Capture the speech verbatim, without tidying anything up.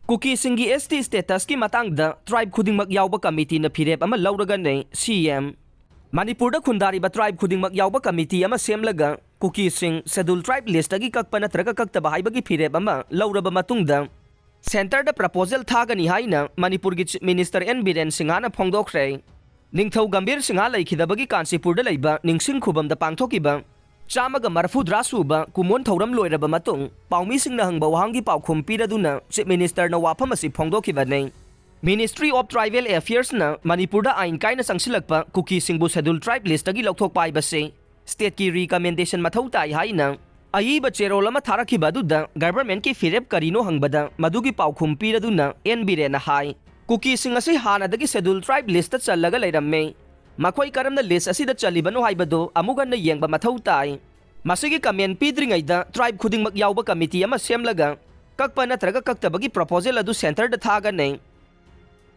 ꯀꯨꯀꯤꯁꯤꯡꯒꯤ S T statusꯀꯤ ꯃꯇꯥꯡꯗ tribe ꯈꯨꯗꯤꯡꯃꯛ ꯌꯥꯎꯕ committeeꯅ ꯐꯤꯔꯦꯞ ꯑꯃ ꯂꯧꯔꯒꯅꯤ CM꯫ ꯃꯅꯤꯄꯨꯔꯗ ꯈꯨꯟꯗꯥꯔꯤꯕ tribe ꯈꯨꯗꯤꯡꯃꯛ ꯌꯥꯎꯕ committee ꯑꯃ ꯁꯦꯝꯂꯒ ꯀꯨꯀꯤꯁꯤꯡ Scheduled Tribe listꯇꯒꯤ ꯀꯛꯄ ꯅꯠꯇ꯭ꯔꯒ ꯀꯛꯇꯕ ꯍꯥꯏꯕꯒꯤ ꯐꯤꯔꯦꯞ ꯑꯃ ꯂꯧꯔꯕ ꯃꯇꯨꯡꯗ centreꯗ proposal ꯊꯥꯒꯅꯤ ꯍꯥꯏꯅ ꯃꯅꯤꯄꯨꯔꯒꯤ Chief Minister N ꯕꯤꯔꯦꯟ ꯁꯤꯡꯍꯅ ꯐꯣꯡꯗꯣꯛꯈ꯭ꯔꯦ꯫ ꯅꯤꯡꯊꯧ ꯒꯝꯚꯤꯔ ꯁꯤꯡꯍ ꯂꯩꯈꯤꯗꯕꯒꯤ ꯀꯥꯟꯆꯤꯄꯨꯔꯗ ꯂꯩꯕ ꯅꯤꯡꯁꯤꯡ ꯈꯨꯕꯝꯗ ꯄꯥꯡꯊꯣꯛꯈꯤꯕ ꯆꯥꯝꯃꯒ ꯃꯔꯐꯨꯇꯔꯥ ꯁꯨꯕ ꯀꯨꯃꯣꯟ ꯊꯧꯔꯝ ꯂꯣꯏꯔꯕ ꯃꯇꯨꯡ ꯄꯥꯎꯃꯤꯁꯤꯡꯅ ꯍꯪꯕ ꯋꯥꯍꯪꯒꯤ ꯄꯥꯎꯈꯨꯝ ꯄꯤꯔꯗꯨꯅ Chief Ministerꯅ ꯋꯥꯐꯝ ꯑꯁꯤ ꯐꯣꯡꯗꯣꯛꯈꯤꯕꯅꯤ꯫ Ministry of Tribal Affairsꯅ ꯃꯅꯤꯄꯨꯔꯗ ꯑꯥꯏꯟ ꯀꯥꯏꯅ ꯆꯪꯁꯤꯜꯂꯛꯄ ꯀꯨꯀꯤꯁꯤꯡꯕꯨ Scheduled Tribe listꯇꯒꯤ ꯂꯧꯊꯣꯛꯄ ꯍꯥꯏꯕꯁꯤ stateꯀꯤ recommendation ꯃꯊꯧ ꯇꯥꯏ ꯍꯥꯏꯅ ꯑꯏꯕ ꯆꯦꯔꯣꯜ ꯑꯃ ꯊꯥꯔꯛꯈꯤꯕ ꯑꯗꯨꯗ governmentꯀꯤ ꯐꯤꯔꯦꯞ ꯀꯔꯤꯅꯣ ꯍꯪꯕꯗ ꯃꯗꯨꯒꯤ ꯄꯥꯎꯈꯨꯝ ꯄꯤꯔꯗꯨꯅ N ꯕꯤꯔꯦꯟꯅ ꯍꯥꯏ, ꯀꯨꯀꯤꯁꯤꯡ ꯑꯁꯤ ꯍꯥꯟꯅꯗꯒꯤ Scheduled Tribe listꯇ ꯆꯜꯂꯒ ꯂꯩꯔꯝꯃꯤ꯫ ꯃꯈꯣꯏ ꯀꯔꯝꯅ list ꯑꯁꯤꯗ ꯆꯜꯂꯤꯕꯅꯣ ꯍꯥꯏꯕꯗꯨ ꯑꯃꯨꯛ ꯍꯟꯅ ꯌꯦꯡꯕ ꯃꯊꯧ ꯇꯥꯏ꯫ ꯃꯁꯤꯒꯤ comment ꯄꯤꯗ꯭ꯔꯤꯉꯩꯗ tribe ꯈꯨꯗꯤꯡꯃꯛ ꯌꯥꯎꯕ committee ꯑꯃ ꯁꯦꯝꯂꯒ ꯀꯛꯄ ꯅꯠꯇ꯭ꯔꯒ ꯀꯛꯇꯕꯒꯤ proposal ꯑꯗꯨ centreꯗ ꯊꯥꯒꯅꯤ꯫